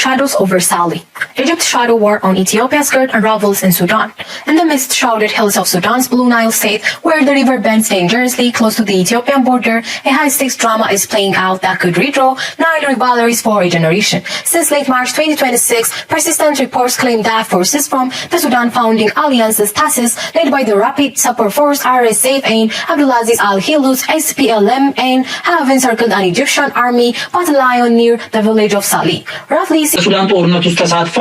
Shadows over Sali. Egypt's shadow war on Ethiopia skirt unravels in Sudan. In the mist shrouded hills of Sudan's Blue Nile state, where the river bends dangerously close to the Ethiopian border, a high-stakes drama is playing out that could redraw Nile rivalries for a generation. Since late March twenty twenty-six, persistent reports claim that forces from the Sudan founding alliances, TASIS, led by the Rapid Support Force, R S F, and Abdulaziz Al-Hilu's S P L M N, have encircled an Egyptian army battalion near the village of Sali. Roughly በሱዳን ጦርነት ውስጥ ተሳትፋ፣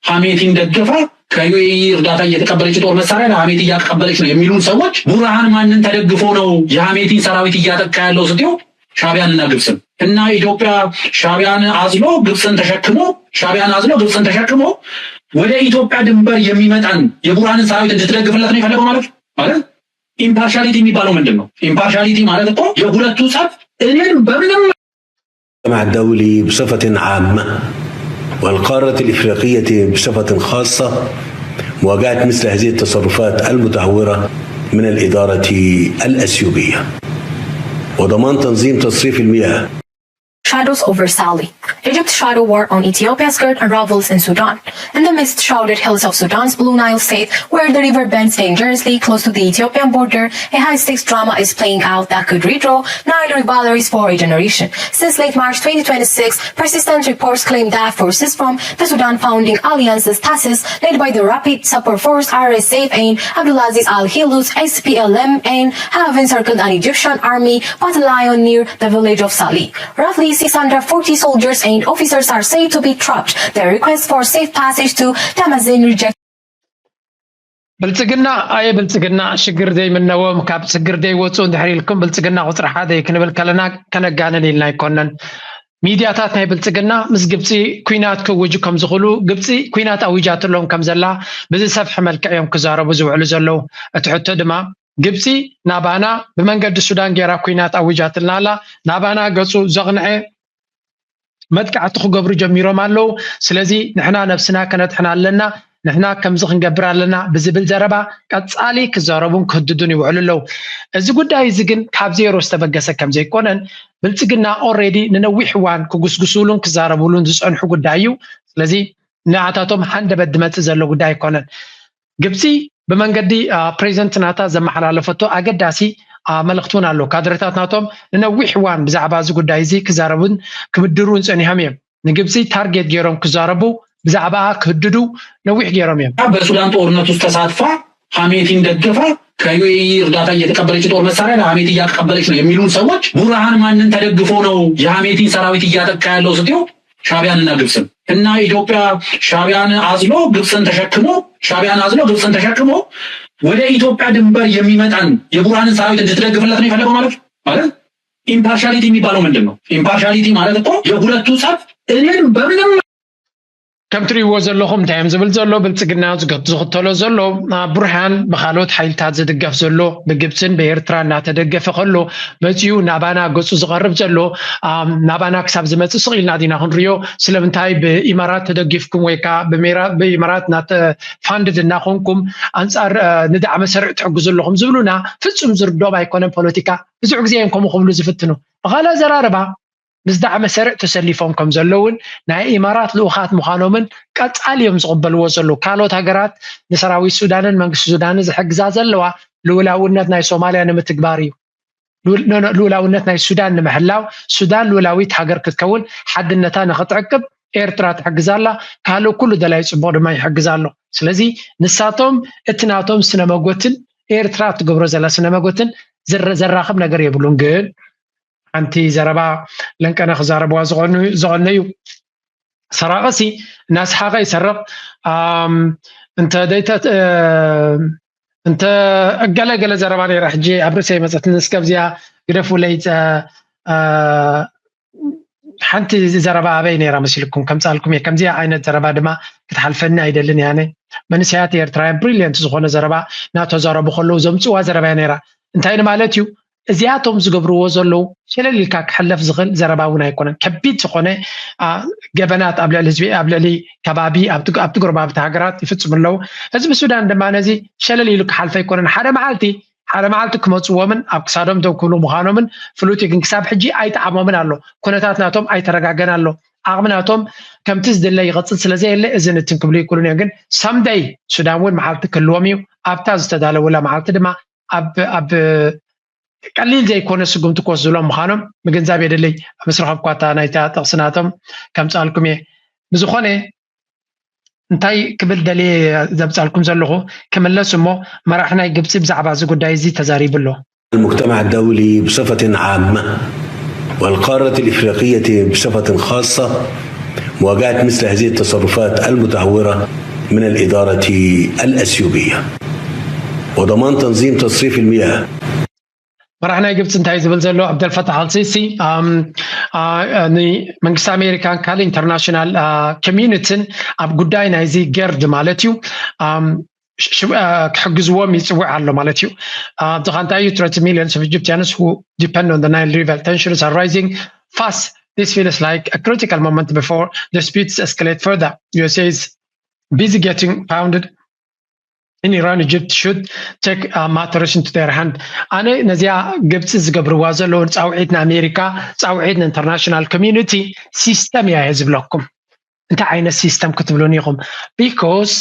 ሐሜቲን ደግፋ፣ ከዩኤኢ እርዳታ እየተቀበለች፣ የጦር መሳሪያ ለሐሜቲ እያቀበለች ነው የሚሉን ሰዎች፣ ቡርሃን ማንን ተደግፎ ነው የሐሜቲን ሰራዊት እያጠቃ ያለው ስትዩ፣ ሻዕቢያንና ግብፅን እና ኢትዮጵያ፣ ሻዕቢያን አዝሎ ግብፅን ተሸክሞ፣ ሻዕቢያን አዝሎ ግብፅን ተሸክሞ ወደ ኢትዮጵያ ድንበር የሚመጣን የቡርሃንን ሰራዊት እንድትደግፍለት ነው የፈለገው ማለት ማለት ኢምፓርሻሊቲ የሚባለው ምንድን ነው? ኢምፓርሻሊቲ ማለት እኮ የሁለቱ ጸብ እኔን በምንም المجتمع الدولي بصفة عامة والقارة الإفريقية بصفة خاصة مواجهة مثل هذه التصرفات المتهورة من الإدارة الأثيوبية وضمان تنظيم تصريف المياه. Shadows over Sali. Egypt's shadow war on Ethiopia skirt unravels in Sudan. In the mist shrouded hills of Sudan's Blue Nile state, where the river bends dangerously close to the Ethiopian border, a high-stakes drama is playing out that could redraw Nile rivalries for a generation. Since late March twenty twenty-six, persistent reports claim that forces from the Sudan founding alliances, TASIS, led by the Rapid Support Force, R S F, and Abdulaziz Al-Hilu's S P L M N, have encircled an Egyptian army battalion near the village of Sali. Roughly six hundred forty soldiers and officers are said to be trapped. Their request for safe passage to Tamasin rejected. ብልፅግና ኣየ ብልፅግና ሽግር ዘይምነዎም ካብ ሽግር ዘይወፁ እንድሕር ኢልኩም ብልፅግና ቁፅሪ ሓደ ክንብል ከለና ከነጋንን ኢልና ኣይኮነን። ሚድያታት ናይ ብልፅግና ምስ ግብፂ ኩናት ክውጁ ከም ዝኽእሉ ግብፂ ኩናት ኣዊጃትሎም ከም ዘላ ብዝሰፍሐ መልክዕ እዮም ክዛረቡ ዝውዕሉ ዘለዉ። እቲ ሕቶ ድማ ግብፂ ናባና ብመንገዲ ሱዳን ገይራ ኩናት ኣዊጃትልና ኣላ። ናባና ገፁ ዘቕንዐ መጥቃዕቲ ክገብሩ ጀሚሮም ኣለዉ። ስለዚ ንሕና ነብስና ከነድሕን ኣለና፣ ንሕና ከምዚ ክንገብር ኣለና ብዝብል ዘረባ ቀፃሊ ክዛረቡን ክህድዱን ይውዕሉ ኣለዉ። እዚ ጉዳይ እዚ ግን ካብ ዜሮ ዝተበገሰ ከም ዘይኮነን ብልፅግና ኦሬዲ ንነዊሕ እዋን ክጉስጉሱሉን ክዛረቡሉን ዝፀንሑ ጉዳይ እዩ። ስለዚ ንኣታቶም ሃንደበት ዝመፅእ ዘሎ ጉዳይ ኣይኮነን። ግብፂ ብመንገዲ ፕሬዚደንት ናታ ዘመሓላለፈቶ ኣገዳሲ መልእኽቲ እውን ኣሎ። ካድረታት ናቶም ንነዊሕ እዋን ብዛዕባ እዚ ጉዳይ እዚ ክዛረቡን ክብድሩን ፀኒሖም እዮም። ንግብፂ ታርጌት ገይሮም ክዛረቡ ብዛዕባኣ ክህድዱ ነዊሕ ገይሮም እዮም። በሱዳን ጦርነት ውስጥ ተሳትፋ ሐሜቲን ደግፋ ከዩኤኢ እርዳታ እየተቀበለች የጦር መሳሪያ ለሐሜቲ እያቀበለች ነው የሚሉን ሰዎች ቡርሃን ማንን ተደግፎ ነው የሐሜቲን ሰራዊት እያጠቃ ያለው ስትዩ ሻቢያንና ግብፅን እና ኢትዮጵያ ሻቢያን አዝሎ ግብፅን ተሸክሞ ሻቢያን አዝሎ ግብፅን ተሸክሞ ወደ ኢትዮጵያ ድንበር የሚመጣን የቡርሃንን ሰራዊት እንድትደግፍለት ነው የፈለገው ማለት ማለት ኢምፓርሻሊቲ የሚባለው ምንድን ነው? ኢምፓርሻሊቲ ማለት እኮ የሁለቱ ጸብ እኔን በምንም ከም ትሪእዎ ዘለኹም እንታይ እዮም ዝብል ዘሎ ብልፅግና ዝክተሎ ዘሎ ቡርሃን ብካልኦት ሓይልታት ዝድገፍ ዘሎ ብግብፅን ብኤርትራ እናተደገፈ ከሎ መፂኡ ናባና ገፁ ዝቐርብ ዘሎ ናባና ክሳብ ዝመፅእ ስቕ ኢልና ዲና ክንሪዮ ስለምንታይ ብኢማራት ተደጊፍኩም ወይ ከዓ ብኢማራት ናተ ፋንድድ እናኾንኩም ኣንፃር ንዳዕመ ሰሪዕ ትሕግዙ ኣለኹም ዝብሉና ፍፁም ዝርዶም ኣይኮነን ፖለቲካ ብዙሕ ግዜ እዮም ከምኡ ክብሉ ዝፍትኑ ብካልእ ኣዘራርባ ምስ ዳዕመ ሰሪዕ ተሰሊፎም ከም ዘለውን ናይ ኢማራት ልኡኻት ምዃኖምን ቀፃሊ እዮም ዝቕበልዎ ዘለዉ ካልኦት ሃገራት ንሰራዊት ሱዳንን መንግስቲ ሱዳንን ዝሕግዛ ዘለዋ ልኡላውነት ናይ ሶማልያ ንምትግባር እዩ ልኡላውነት ናይ ሱዳን ንምሕላው ሱዳን ልኡላዊት ሃገር ክትከውን ሓድነታ ንክትዕቅብ ኤርትራ ትሕግዛ ኣላ ካልእ ኩሉ ደላይ ፅቡቕ ድማ ይሕግዛ ኣሎ ስለዚ ንሳቶም እቲ ናቶም ስነመጎትን ኤርትራ ትገብሮ ዘላ ስነመጎትን ዘራኽብ ነገር የብሉን ግን ሓንቲ ዘረባ ለንቀነ ክዛረብዋ ዝቐነዩ ሰራቐሲ እናስሓቐ ይሰርቕ እንተ ደይተ እንተ ገለ ገለ ዘረባ ነይራ ሕጂ ኣብ ርእሰይ መፀትኒ እስከ ኣብዚኣ ግደፉለይ ሓንቲ ዘረባ ኣበይ ነይራ መሲልኩም ከምፃልኩም እየ ከምዚኣ ዓይነት ዘረባ ድማ ክትሓልፈኒ ኣይደልን እያነ መንእሰያት ኤርትራውያን ብሪልየንት ዝኾነ ዘረባ እናተዛረቡ ከለዉ ዘምፅዋ ዘረባ እያ ነይራ እንታይ ንማለት እዩ እዚኣቶም ዝገብርዎ ዘለዉ ሸለል ኢልካ ክሕለፍ ዝኽእል ዘረባ እውን ኣይኮነን ከቢድ ዝኾነ ገበናት ኣብ ልዕሊ ህዝቢ ኣብ ልዕሊ ከባቢ ኣብቲ ጎረባብቲ ሃገራት ይፍፅሙ ኣለዉ ህዝቢ ሱዳን ድማ ነዚ ሸለል ኢሉ ክሓልፈ ኣይኮነን ሓደ መዓልቲ ሓደ መዓልቲ ክመፅዎምን ኣብ ክሳዶም ደው ክብሉ ምዃኖምን ፍሉጥ እዩ ግን ክሳብ ሕጂ ኣይጠዓሞምን ኣሎ ኩነታት ናቶም ኣይተረጋገን ኣሎ ዓቕሚ ናቶም ከምቲ ዝድለ ይቐፅል ስለዘየለ እዚ ንትን ክብሉ ይክእሉን እዮም። ግን ሳምደይ ሱዳን እውን መዓልቲ ክህልዎም እዩ። ኣብታ ዝተዳለወላ መዓልቲ ድማ ኣብ ኣብ ቀሊል ዘይኮነ ስጉምቲ ክወስድሎም ምዃኖም ምግንዛብ የድልይ። ኣብ ዝረኸብኳታ ናይታ ጥቕሲ ናቶም ከምፅኣልኩም እየ። ብዝኾነ እንታይ ክብል ደልየ ዘብፃልኩም ዘለኹ ክምለስ እሞ መራሒ ናይ ግብፂ ብዛዕባ እዚ ጉዳይ እዚ ተዛሪቡ ኣሎ። المجتمع الدولي بصفة عامة والقارة الإفريقية بصفة خاصة مواجهة مثل هذه التصرفات المتهورة من الإدارة الأثيوبية وضمان تنظيم تصريف المياه. መራሕ ናይ ግብፂ እንታይ ዝብል ዘሎ ኣብደልፈታሕ ኣልሲሲ ንመንግስቲ ኣሜሪካን ካልእ ኢንተርናሽናል ኮሚዩኒቲን ኣብ ጉዳይ ናይዚ ገርድ ማለት እዩ ክሕግዝዎም ይፅውዕ ኣሎ ማለት እዩ። ኣብዚኻ እንታይ እዩ twenty millions of Egyptians who depend on the Nile River tensions are rising fast. This feels like a critical moment before disputes escalate further. USA is busy getting pounded in Iran, Egypt should take uh, matters into their hand. ኣነ ነዚኣ ግብፂ ዝገብርዋ ዘለውን ፃውዒት ንኣሜሪካ ፃውዒት ንኢንተርናሽናል ኮሚዩኒቲ ሲስተም እያ እየ ዝብለኩም። እንታይ ዓይነት ሲስተም ክትብሉን ኢኹም? ቢኮዝ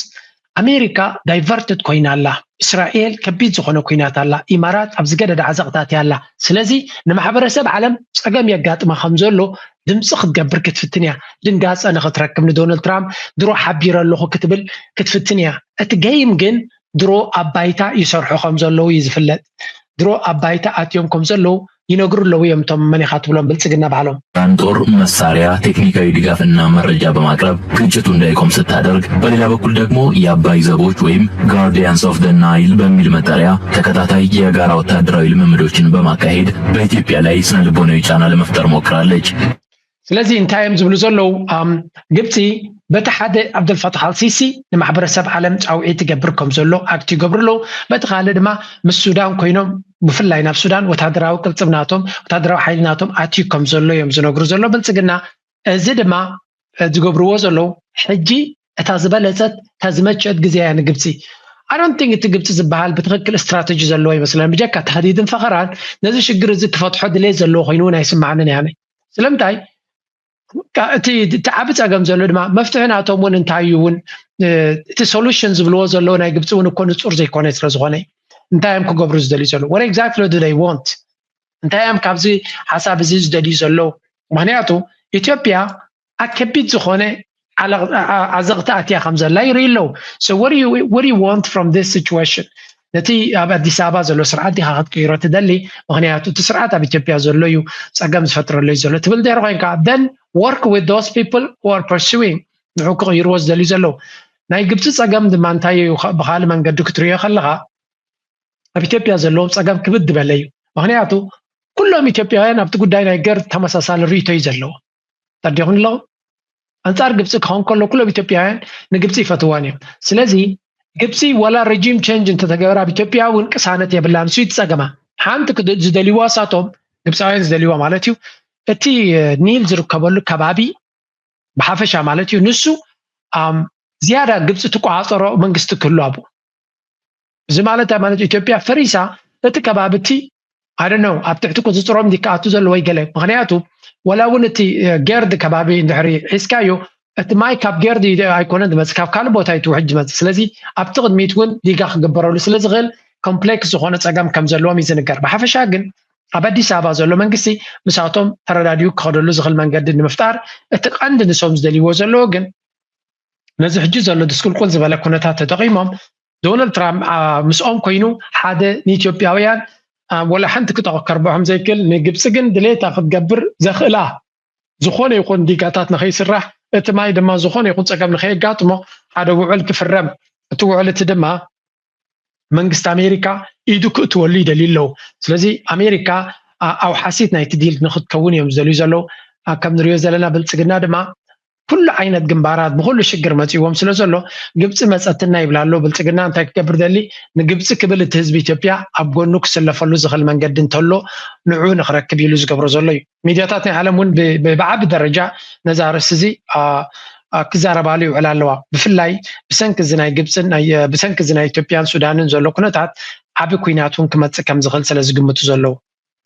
ኣሜሪካ ዳይቨርትድ ኮይና ኣላ። እስራኤል ከቢድ ዝኾነ ኩናት ኣላ። ኢማራት ኣብ ዝገደደ ዓዘቕታት እያ ኣላ። ስለዚ ንማሕበረሰብ ዓለም ፀገም የጋጥማ ከም ዘሎ ድምፂ ክትገብር ክትፍትን እያ። ድንጋፀ ንክትረክብ ንዶናልድ ትራምፕ ድሮ ሓቢረ ኣለኹ ክትብል ክትፍትን እያ። እቲ ገይም ግን ድሮ ኣብ ባይታ ይሰርሑ ከም ዘለዉ እዩ ዝፍለጥ። ድሮ ኣብ ባይታ ኣትዮም ከም ዘለዉ ይነግሩ ኣለዉ እዮም እቶም መን ኢኻ ትብሎም ብልፅግና ባዕሎም። ኢራን ጦር መሳሪያ፣ ቴክኒካዊ ድጋፍና መረጃ በማቅረብ ግጭቱ እንዳይቆም ስታደርግ፣ በሌላ በኩል ደግሞ የአባይ ዘቦች ወይም Guardians of the Nile በሚል መጠሪያ ተከታታይ የጋራ ወታደራዊ ልምምዶችን በማካሄድ በኢትዮጵያ ላይ ስነ ልቦናዊ ጫና ለመፍጠር ሞክራለች። ስለዚ እንታይ እዮም ዝብሉ ዘለዉ? ግብፂ በቲ ሓደ ኣብደልፋታሕ ኣልሲሲ ንማሕበረሰብ ዓለም ፃውዒት ይገብር ከም ዘሎ ኣክት ይገብሩ ኣለዉ። በቲ ካልእ ድማ ምስ ሱዳን ኮይኖም ብፍላይ ናብ ሱዳን ወታደራዊ ቅልፅም ናቶም ወታደራዊ ሓይሊ ናቶም ኣትዩ ከም ዘሎ እዮም ዝነግሩ ዘሎ ብልፅግና። እዚ ድማ ዝገብርዎ ዘለዉ ሕጂ እታ ዝበለፀት እታ ዝመቸት ግዜ እያ ንግብፂ። ኣዶንቲንግ እቲ ግብፂ ዝበሃል ብትክክል ስትራተጂ ዘለዎ ይመስለን ብጀካ ታህዲድን ፈኸራን ነዚ ሽግር እዚ ክፈትሖ ድሌት ዘለዎ ኮይኑ እውን ኣይስማዓንን እያ። ስለምንታይ እቲ ዓቢ ፀገም ዘሎ ድማ መፍትሒ ናቶም እውን እንታይ እዩ እውን እቲ ሶሉሽን ዝብልዎ ዘለዉ ናይ ግብፂ እውን እኮ ንፁር ዘይኮነ ስለዝኾነ እንታይ እዮም ክገብሩ ዝደልዩ ዘለዉ? What exactly do they want? እንታይ እዮም ካብዚ ሓሳብ እዚ ዝደልዩ ዘለዉ? ምክንያቱ ኢትዮጵያ ኣብ ከቢድ ዝኾነ ዓዘቕቲ ኣትያ ከም ዘላ ይርኢ ኣለዉ። So what do you, what do you want from this situation? ነቲ ኣብ ኣዲስ ኣበባ ዘሎ ስርዓት ዲኻ ክትቅይሮ ትደሊ? ምክንያቱ እቲ ስርዓት ኣብ ኢትዮጵያ ዘሎ እዩ ፀገም ዝፈጥረሉ እዩ ዘሎ ትብል ድሕሪ ኮይንካ then work with those people who are pursuing ንዑ ክቕይርዎ ዝደልዩ ዘለዉ። ናይ ግብፂ ፀገም ድማ እንታይ እዩ ብካልእ መንገዲ ክትሪኦ ከለካ ኣብ ኢትዮጵያ ዘለዎም ፀገም ክብድ ዝበለ እዩ። ምክንያቱ ኩሎም ኢትዮጵያውያን ኣብቲ ጉዳይ ናይ ገርድ ተመሳሳሊ ርእይቶ እዩ ዘለዎ። ተረዲኹም ኣለኹም? ኣንፃር ግብፂ ክኸውን ከሎ ኩሎም ኢትዮጵያውያን ንግብፂ ይፈትዋን እዮም። ስለዚ ግብፂ ዋላ ሬጂም ቸንጅ እንተተገበረ ኣብ ኢትዮጵያ እውን ቅሳነት የብላን። እሱ እዩ እቲ ፀገማ። ሓንቲ ክድ- ዝደልይዋ እሳቶም ግብፃውያን ዝደልይዋ ማለት እዩ እቲ ኒል ዝርከበሉ ከባቢ ብሓፈሻ ማለት እዩ ንሱ ኣም ዝያዳ ግብፂ ትቆፃፀሮ መንግስቲ ክህሉ ኣብኡ እዚ ማለት እንታይ ማለት ኢትዮጵያ ፈሪሳ እቲ ከባቢ እቲ ኣደነው ኣብ ትሕቲ ቁፅፅሮም እንዲ ክኣቱ ዘሎ ወይ ገለ ምክንያቱ ወላ እውን እቲ ገርድ ከባቢ እንድሕሪ ሒዝካዮ እቲ ማይ ካብ ገርድ ኣይኮነን ዝመፅእ ካብ ካልእ ቦታ እዩ ትውሕጅ ዝመፅእ ስለዚ ኣብቲ ቅድሚት እውን ዲጋ ክግበረሉ ስለ ዝኽእል ኮምፕሌክስ ዝኾነ ፀገም ከም ዘለዎም እዩ ዝንገር ብሓፈሻ ግን ኣብ ኣዲስ ኣበባ ዘሎ መንግስቲ ምሳቶም ተረዳዲኡ ክኸደሉ ዝኽእል መንገዲ ንምፍጣር እቲ ቀንዲ ንሶም ዝደልይዎ ዘለዎ ግን ነዚ ሕጂ ዘሎ ድስቁልቁል ዝበለ ኩነታት ተጠቒሞም ዶናልድ ትራምፕ ምስኦም ኮይኑ ሓደ ንኢትዮጵያውያን ወላ ሓንቲ ክጠቕ ከርብሖም ዘይክእል ንግብፂ ግን ድሌታ ክትገብር ዘኽእላ ዝኾነ ይኹን ዲጋታት ንኸይስራሕ እቲ ማይ ድማ ዝኾነ ይኹን ፀገም ንኸየጋጥሞ ሓደ ውዕል ክፍረም እቲ ውዕል እቲ ድማ መንግስቲ ኣሜሪካ ኢዱ ክእትወሉ ይደልዩ ኣለዉ ስለዚ ኣሜሪካ ኣውሓሲት ናይቲ ዲል ንክትከውን እዮም ዝደልዩ ዘለዉ ከም ንሪኦ ዘለና ብልፅግና ድማ ኩሉ ዓይነት ግንባራት ብኩሉ ሽግር መፂዎም ስለ ዘሎ ግብፂ መፀትና ይብላ ኣሎ ብልፅግና እንታይ ክገብር ደሊ ንግብፂ ክብል እቲ ህዝቢ ኢትዮጵያ ኣብ ጎኑ ክስለፈሉ ዝኽእል መንገዲ እንተሎ ንዑ ንክረክብ ኢሉ ዝገብሮ ዘሎ እዩ ሚድያታት ናይ ዓለም እውን ብዓቢ ደረጃ ነዚ ኣርእስቲ እዚ ክዛረባሉ ይውዕላ ኣለዋ ብፍላይ ብሰንኪ እዚ ናይ ግብፅን ብሰንኪ እዚ ናይ ኢትዮጵያን ሱዳንን ዘሎ ኩነታት ዓቢ ኩናት እውን ክመፅእ ከም ዝኽእል ስለ ዝግምቱ ዘለዉ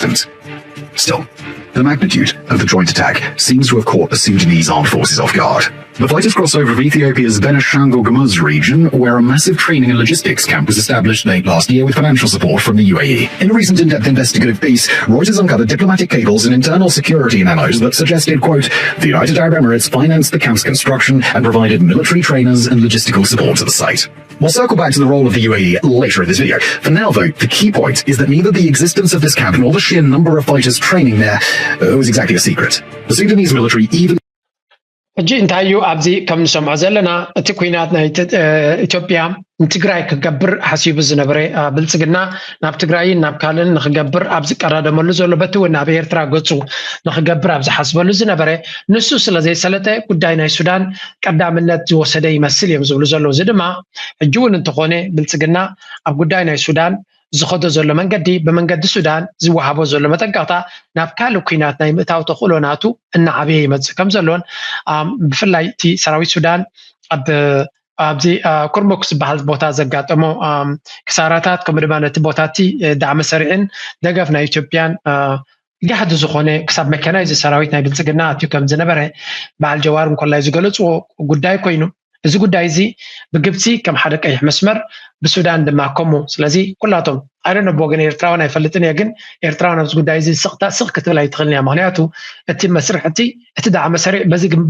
Still, the magnitude of the joint attack seems to have caught the Sudanese armed forces off guard. The fighters crossed over from Ethiopia's Benishangul Gumuz region, where a massive training and logistics camp was established late last year with financial support from the U A E. In a recent in-depth investigative piece, Reuters uncovered diplomatic cables and internal security memos that suggested, quote, the United Arab Emirates financed the camp's construction and provided military trainers and logistical support to the site. We'll circle back to the role of the U A E later in this video. For now, though, the key point is that neither the existence of this camp nor the sheer number of fighters training there uh, was exactly a secret. The Sudanese military even ሕጂ እንታይ እዩ ኣብዚ ከም ንሰምዖ ዘለና? እቲ ኩናት ናይ ኢትዮጵያ ንትግራይ ክገብር ሓሲቡ ዝነበረ ብልፅግና ናብ ትግራይን ናብ ካልእን ንክገብር ኣብ ዝቀዳደመሉ ዘሎ በቲ እውን ኣብ ኤርትራ ገፁ ንክገብር ኣብ ዝሓስበሉ ዝነበረ ንሱ ስለ ዘይሰለጠ ጉዳይ ናይ ሱዳን ቀዳምነት ዝወሰደ ይመስል እዮም ዝብሉ ዘለዉ። እዚ ድማ ሕጂ እውን እንተኾነ ብልፅግና ኣብ ጉዳይ ናይ ሱዳን ዝኸዶ ዘሎ መንገዲ ብመንገዲ ሱዳን ዝወሃቦ ዘሎ መጠንቀቕታ ናብ ካልእ ኩናት ናይ ምእታው ተኽእሎ ናቱ እናዓበየ ይመፅእ ከም ዘሎን ብፍላይ እቲ ሰራዊት ሱዳን ኣብ ኣብዚ ኩርሙክ ዝበሃል ቦታ ዘጋጠሞ ክሳራታት ከምኡ ድማ ነቲ ቦታ እቲ ዳዕመ ሰሪዕን ደገፍ ናይ ኢትዮጵያን ጋህዲ ዝኾነ ክሳብ መካናይዝ ሰራዊት ናይ ብልፅግና ኣትዩ ከም ዝነበረ በዓል ጀዋር እንኮላይ ዝገለፅዎ ጉዳይ ኮይኑ እዚ ጉዳይ እዚ ብግብፂ ከም ሓደ ቀይሕ መስመር ብሱዳን ድማ ከምኡ ስለዚ ኩላቶም ኣይደነ ብወገን ኤርትራውን ኣይፈልጥን እየ ግን ኤርትራውን ኣብዚ ጉዳይ እዚ ስቕታ ስቕ ክትብል ኣይትኽእልን እያ ምክንያቱ እቲ መስርሕ እቲ እቲ ዳዕመ ሰሪዕ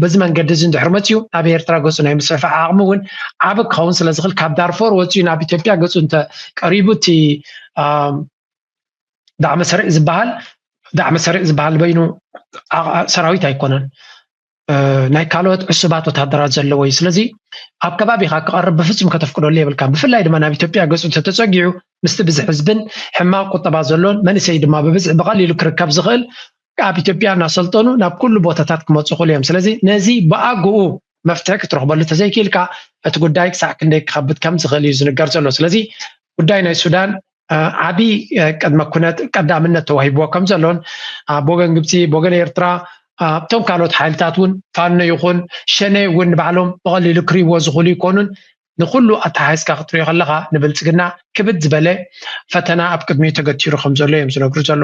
በዚ መንገዲ እዚ እንድሕር መፅዩ ኣብ ኤርትራ ገፁ ናይ ምስፍፋሕ ዓቕሚ እውን ዓብ ክኸውን ስለ ዝኽእል ካብ ዳርፎር ወፅዩ ናብ ኢትዮጵያ ገፁ እንተ ቀሪቡ እቲ ዳዕመ ሰሪዕ ዝበሃል ዳዕመ ሰሪዕ ዝበሃል በይኑ ሰራዊት ኣይኮነን ናይ ካልኦት ዕሱባት ወታደራት ዘለዎ እዩ ስለዚ ኣብ ከባቢካ ክቐርብ ብፍፁም ከተፍቅደሉ የብልካ ብፍላይ ድማ ናብ ኢትዮጵያ ገፁ እንተተፀጊዑ ምስቲ ብዝሒ ህዝብን ሕማቕ ቁጠባ ዘሎን መንእሰይ ድማ ብብዝሒ ብቐሊሉ ክርከብ ዝኽእል ኣብ ኢትዮጵያ እናሰልጠኑ ናብ ኩሉ ቦታታት ክመፁ ክእሉ እዮም ስለዚ ነዚ ብኣግኡ መፍትሒ ክትረኽበሉ ተዘይክኢልካ እቲ ጉዳይ ክሳዕ ክንደይ ክኸብድ ከም ዝኽእል እዩ ዝንገር ዘሎ ስለዚ ጉዳይ ናይ ሱዳን ዓብይ ቅድመ ኩነት ቀዳምነት ተዋሂብዎ ከም ዘሎን ብወገን ግብፂ ብወገን ኤርትራ እቶም ካልኦት ሓይልታት እውን ፋኖ ይኹን ሸነ እውን ንባዕሎም ብቐሊሉ ክርእይዎ ዝኽእሉ ይኮኑን ንኩሉ ኣተሓሒዝካ ክትሪኦ ከለካ ንብልፅግና ክብድ ዝበለ ፈተና ኣብ ቅድሚኡ ተገቲሩ ከም ዘሎ እዮም ዝነግሩ ዘሎ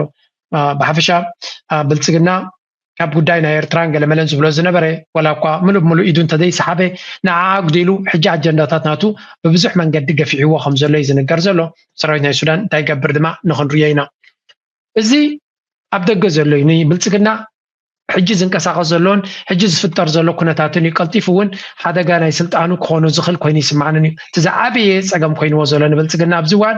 ብሓፈሻ ብልፅግና ካብ ጉዳይ ናይ ኤርትራን ገለመለን ዝብሎ ዝነበረ ዋላ እኳ ምሉእ ብምሉእ ኢዱ እንተዘይሰሓበ ንዓ ኣጉዲሉ ሕጂ ኣጀንዳታት ናቱ ብብዙሕ መንገዲ ገፊዕዎ ከም ዘሎ እዩ ዝንገር ዘሎ ሰራዊት ናይ ሱዳን እንታይ ገብር ድማ ንክንርዮ ኢና እዚ ኣብ ደገ ዘሎ እዩ ንብልፅግና ሕጂ ዝንቀሳቀስ ዘሎን ሕጂ ዝፍጠር ዘሎ ኩነታትን እዩ ቀልጢፉ እውን ሓደጋ ናይ ስልጣኑ ክኾኑ ዝኽእል ኮይኑ ይስማዓንን እዩ እቲ ዝዓበየ ፀገም ኮይንዎ ዘሎ ንብልፅግና ኣብዚ እዋን